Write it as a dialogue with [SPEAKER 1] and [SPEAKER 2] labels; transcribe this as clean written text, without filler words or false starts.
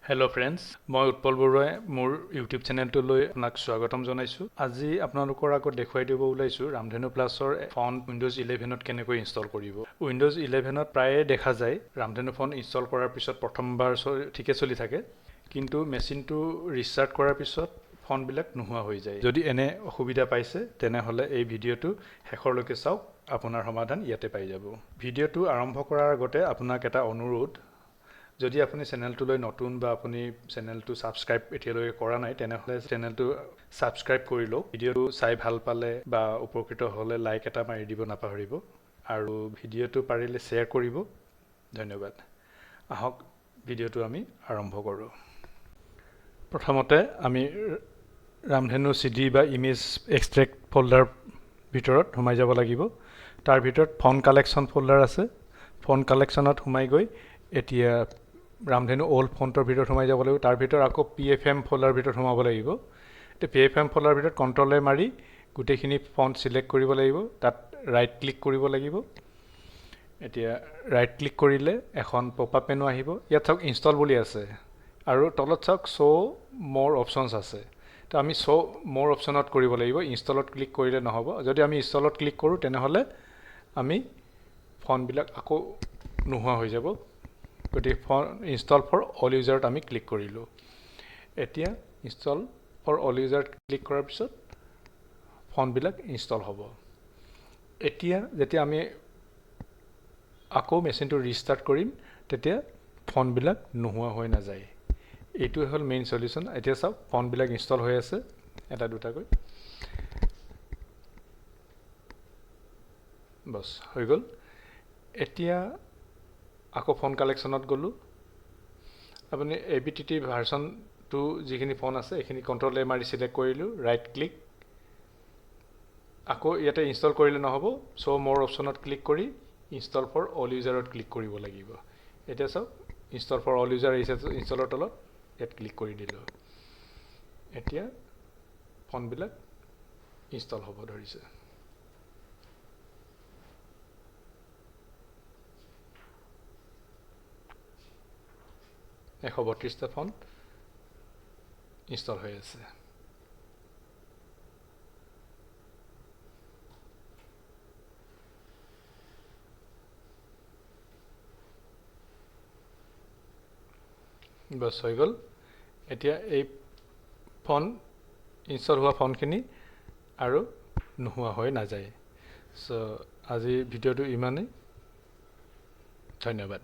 [SPEAKER 1] Hello' friends, মই উৎপল বৰুৱাই মোৰ ইউটিউব চেনেলটোলৈ আপোনাক স্বাগতম জনাইছোঁ। আজি আপোনালোকৰ আগত দেখুৱাই দিব ওলাইছোঁ ৰামধেনু প্লাছৰ ফণ্ট উইণ্ড'জ 11ত কেনেকৈ ইনষ্টল কৰিব। উইণ্ড'জ 11ত প্ৰায়ে দেখা যায় ৰামধেনু ফণ্ট ইনষ্টল কৰাৰ পিছত প্ৰথমবাৰ ঠিকে চলি থাকে, কিন্তু মেচিনটো ৰিষ্টাৰ্ট কৰাৰ পিছত ফণ্টবিলাক নোহোৱা হৈ যায়। যদি এনে অসুবিধা পাইছে তেনেহ'লে এই ভিডিঅ'টো শেষৰলৈকে চাওক, আপোনাৰ সমাধান ইয়াতে পাই যাব। ভিডিঅ'টো আৰম্ভ কৰাৰ আগতে আপোনাক এটা অনুৰোধ, যদি আপুনি চেনেলটোলৈ নতুন বা আপুনি চেনেলটো ছাবস্ক্ৰাইব এতিয়ালৈকে কৰা নাই তেনেহ'লে চেনেলটো ছাবস্ক্ৰাইব কৰি লওক। ভিডিঅ'টো চাই ভাল পালে বা উপকৃত হ'লে লাইক এটা মাৰি দিব নাপাহৰিব আৰু ভিডিঅ'টো পাৰিলে শ্বেয়াৰ কৰিব। ধন্যবাদ। আহক ভিডিঅ'টো আমি আৰম্ভ কৰোঁ। প্ৰথমতে আমি ৰামধেনু চি ডি বা ইমেজ এক্সট্ৰেক্ট ফ'ল্ডাৰ ভিতৰত সোমাই যাব লাগিব। তাৰ ভিতৰত ফণ্ট কালেকশ্যন ফ'ল্ডাৰ আছে। ফণ্ট কালেকশ্যনত সোমাই গৈ এতিয়া ৰামধেনু অল্ড ফণ্টৰ ভিতৰত সোমাই যাব লাগিব। তাৰ ভিতৰত আকৌ পি এফ এম ফ'ল্ডাৰ ভিতৰত সোমাব লাগিব। এতিয়া পি এফ এম ফ'ল্ডাৰ ভিতৰত কণ্ট্ৰল এ মাৰি গোটেইখিনি ফণ্ট ছিলেক্ট কৰিব লাগিব। তাত ৰাইট ক্লিক কৰিব লাগিব। এতিয়া ৰাইট ক্লিক কৰিলে এখন পপ আপ মেনু আহিব। ইয়াত চাওক ইনষ্টল বুলি আছে আৰু তলত চাওক শ্ব' মোৰ অপশ্যনছ আছে। তো আমি শ্ব' মোৰ অপশ্যনত কৰিব লাগিব, ইনষ্টলত ক্লিক কৰিলে নহ'ব। যদি আমি ইনষ্টলত ক্লিক কৰোঁ তেনেহ'লে আমি ফণ্টবিলাক আকৌ নোহোৱা হৈ যাব। গতিকে ফণ্ট ইনষ্টল ফৰ অল ইউজাৰত আমি ক্লিক কৰিলোঁ। এতিয়া ইনষ্টল ফৰ অল ইউজাৰত ক্লিক কৰাৰ পিছত ফণ্টবিলাক ইনষ্টল হ'ব। এতিয়া যেতিয়া আমি আকৌ মেচিনটো ৰিষ্টাৰ্ট কৰিম তেতিয়া ফণ্টবিলাক নোহোৱা হৈ নাযায়। এইটোৱে হ'ল মেইন চলিউশ্যন। এতিয়া চাওক ফণ্টবিলাক ইনষ্টল হৈ আছে এটা দুটাকৈ, বছ হৈ গ'ল। এতিয়া আকৌ ফণ্ট কালেকশ্যনত গ'লোঁ। আপুনি A B T T version 2 যিখিনি ফণ্ট আছে এইখিনি কণ্ট্ৰল এ মাৰি ছিলেক্ট কৰিলোঁ, ৰাইট ক্লিক। আকৌ ইয়াতে ইনষ্টল কৰিলে নহ'ব, শ্ব' মোৰ অপশ্যনত ক্লিক কৰি ইনষ্টল ফৰ অল ইউজাৰত ক্লিক কৰিব লাগিব। এতিয়া চাওক ইনষ্টল ফৰ অল ইউজাৰ আহিছে ইনষ্টলৰ তলত, ইয়াত ক্লিক কৰি দিলোঁ। এতিয়া ফণ্টবিলাক ইনষ্টল হ'ব ধৰিছে। 132টা ফণ্ট ইনষ্টল হৈ আছে। বছ হৈ গ'ল। এতিয়া এই ফণ্ট ইনষ্টল হোৱা ফণ্টখিনি আৰু নোহোৱা হৈ নাযায়। চ' আজি ভিডিঅ'টো ইমানেই। ধন্যবাদ।